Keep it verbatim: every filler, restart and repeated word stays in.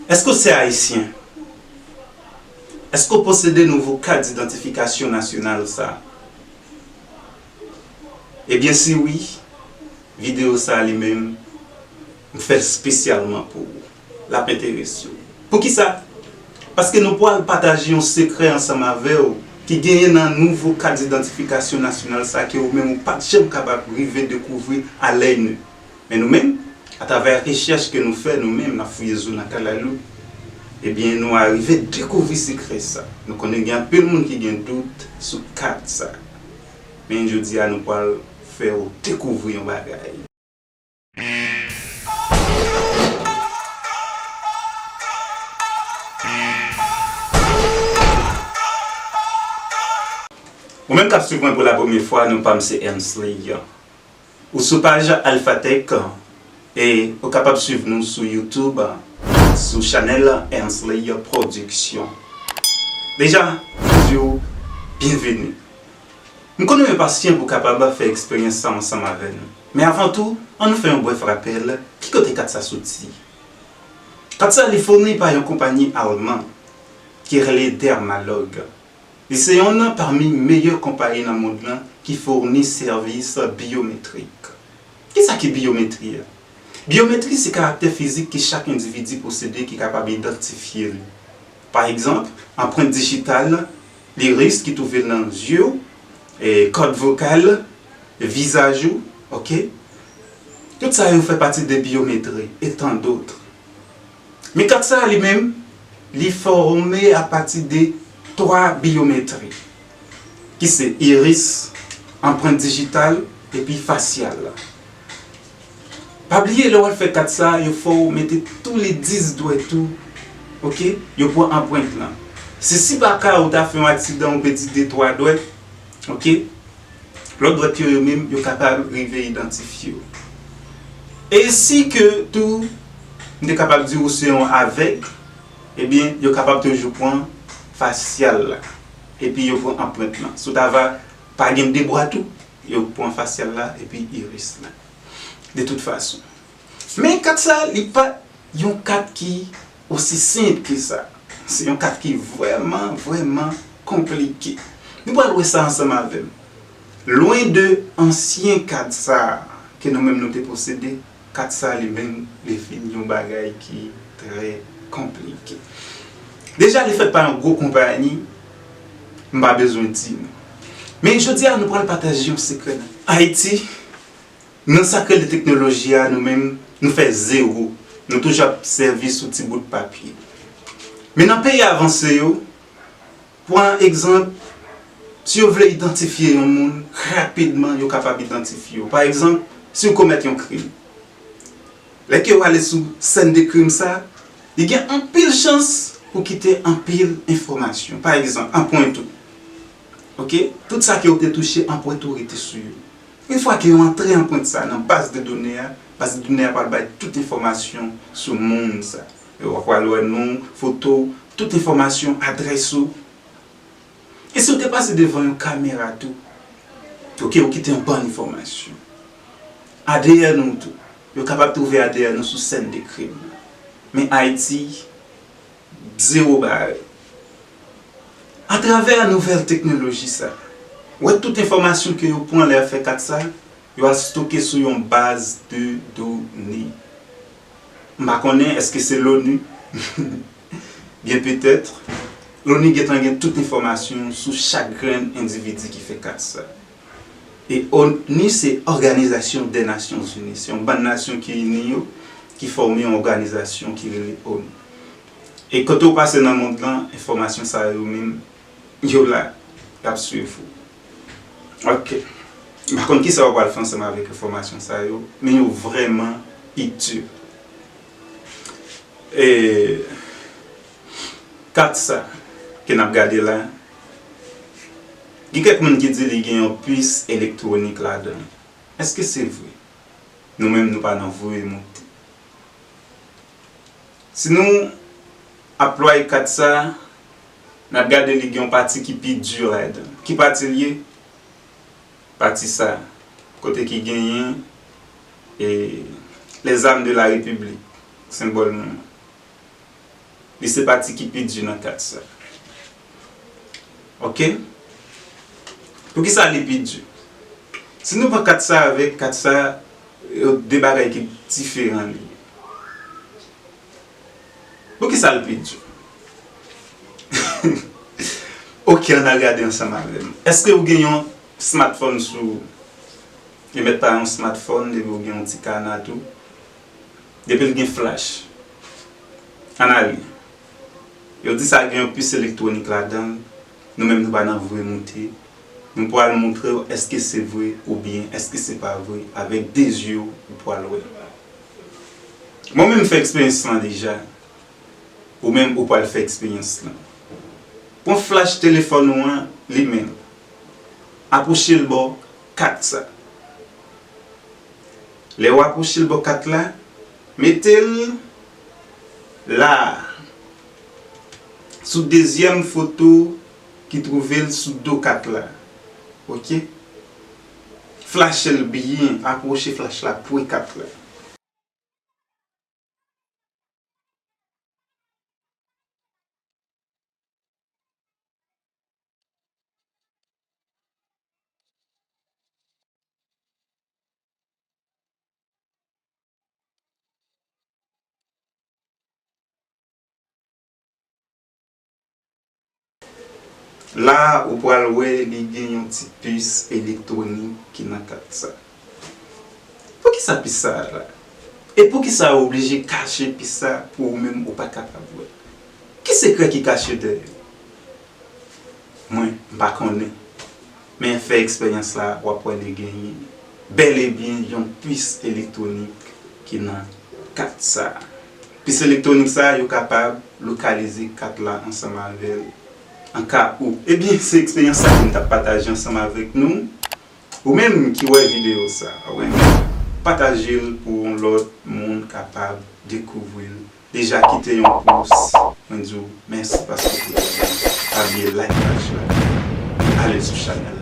Èske w se Ayisyen? Èske w posede nouvo kat idantifikasyon nasyonal sa a? Ebyen, si wi, videyo sa a li menm, m fè l espesyalman pou ou. L ap enterese w. Poukisa? Paske nou pral pataje yon sekrè ansanm avè w ki genyen nan nouvo kat idantifikasyon nasyonal sa a ke ou menm ou pa t janm kapab rive dekouvri à l'œil nu. Men nou menm, atravè rechèch ke nou fè, nou menm, n ap fouye zo nan kalalou, ebyen, nou arive dekouvri sekrè sa. Nou konnen gen anpil moun ki gen dout sou kat sa. Men jodi a, nou pral fè w dekouvri yon bagay. Ou menm k ap swiv mwen pou la premye fwa, non pa m se Ensley. Ou sou paj Alphatech e ou kapab swiv nou sou YouTube, sou chanèl Ensley Production. Deja, m di w byenveni. M konnen w enpasyan pou w kapab fè eksperyans sa ansanm avè nou. Men avan tou, ann nou fè yon brèf rapèl, ki kote kat sa soti? Kat sa li founi pa yon konpayi alman ki rele Dermalog. Li se yonn pami meyè konpayi nan mond lan ki founi sèvis byometrik. Kisa ki byometri a? Byometri se karaktè fizik ke chak endividi posede ki kapab idantifye li. Pa egzanp, anprent dijital, liris ki twouve l nan zye w, e, kòd vokal, vizaj ou, oke? Tout sa yo fè pati de byometri, e tan dòt. Men kat sa a li menm, li fòme apati de twa byometri, ki se iris, anprent dijital, epi fasyal la. Pa bliye, lè w al fè kat sa a, yo fè w mete tou le dis dwèt ou, oke? Yo pran anprent lan. Se si pa ka ou ta fè yon aksidan, ou pèdi de twa dwèt, oke? Lòt dwèt yo, yo menm, yo kapab rive idantifye w. E si ke tou, m te kapab di ou se yon avèg, ebyen, yo kapab toujou pran fasyal la. Epi yo pran anprent lan. Si w ta va pa gen de bwa tou, yo pran fasyal la epi iris la. De tout fason. Men kat sa, li pa yon kat ki osi senp ke sa. Se yon kat ki vrèman, vrèman konplike. Nou pral wè sa ansanm avè m. Lwen de ansyen kat sa ke nou menm nou te posede, kat sa li menm, li vin yon bagay ki trè konplike. Deja, li fèt pa yon gwo konpayi, m pa bezwen di nou. Men jodi a, nou pral pataje yon sekrè nan Ayiti. Nan sa k rele teknoloji a, nou menm, nou fè zewo. Nou toujou ap sèvi sou ti bout papye. Men nan peyi avanse yo, pran egzanp, si yo vle idantifye yon moun, rapidman, yo kapab idantifye w. Pa egzanp, si w komèt yon krim, lè ke w ale sou sèn de krim sa, li gen anpil chans pou kite anpil enfòmasyon. Pa egzanp, anprent ou. Oke? Tout sa ke w te touche, anprent ou rete sou yo. Yon fwa ke yo antre anprent sa nan baz de done a, baz de done a pral bay tout enfòmasyon sou moun sa. E w pral wè non, foto, tout enfòmasyon, adrès ou. E si w te pase devan yon kamera tou, oke, ou kite yon bann enfòmasyon. A D N ou tou, yo kapab twouve A D N ou sou sèn de krim nan. Men Ayiti, zewo bare. Atravè nouvèl teknoloji sa, wè tout enfòmasyon ke yo pran lè y ap fè kat sa, yo al stoke sou yon baz de done. M pa konnen èske se l'ONU, byen petèt, l'ONU gentan gen tout enfòmasyon sou chak grenn endividi ki fè kat sa. E ONU se Organisation des Nations Unies, se yon bann nasyon ki ini yo, ki fòme yon òganizasyon ki rele ONU. E kote w pase nan mond lan, enfòmasyon sa yo menm, yo la, y ap swiv ou. Oke. M pa konn kisa w pral fè ansanm avèk enfòmasyon sa yo, men yo vrèman itil. E kat sa ke n ap gade la, gen kèk moun ki di li gen yon pis elektwonik ladan l. Èske se vre? Nou menm, nou pa nan voye monte. Si nou ap plwaye kat sa, n ap gade li gen yon pati ki pi di ladan l. Ki pati l ye? Pati sa, kote ki genyen, e, les armes de la République, senbòl nou an. Li se pati ki pi di nan kat sa. Oke? Poukisa li pi di? Si nou pran kat sa avèk kat sa, yo de bagay ki diferan li ye. Poukisa l pi di? Oke, ann al gade ansanm avè m. Èske ou gen yon smartphone sou ou? Yo mèt pa yon smartphone, depi ou gen yon ti kana tou. Depi l gen flash. Ann ale. Yo di sa gen yon pis elektwonik ladan l. Nou menm nou pa nan vre moute. Nou pral montre w èske se vre oubyen èske se pa vre avèk de zye w ou pral wè. Mwen menm m fè eksperyans lan deja. Ou menm ou pral fè eksperyans lan. Pran flash telefòn ou an, limen l. Apwoche l bò kat sa. Lè w apwoche l bò kat la, mete l la a, sou dezyèm foto ki twouve l sou do kat la. Oke? Flache l byen, apwoche flash la pre kat la. La a, ou pral wè li gen yon ti pis elektwonik ki nan kat sa. Poukisa pis sa a la? E poukisa yo oblije kache pis sa pou ou menm ou pa kapab wè? Ki sekrè ki kache dèyè? Mwen, m pa konnen. Men fè eksperyans la, w ap wè li genyen bèl e byen yon pis elektwonik ki nan kat sa a. Pis elektwonik sa a, yo kapab lokalize kat la ansanm avè l an ka ou. Ebyen, se eksperyans sa ke m t ap pataje ansanm avèk nou. Ou menm ki wè videyo sa, ou renmen, pataje l pou yon lòt moun kapab dekouvri l. Deja kite yon pous, mwen di w mèsi paske w te la. Pa bliye like paj la. Ale sou chanèl.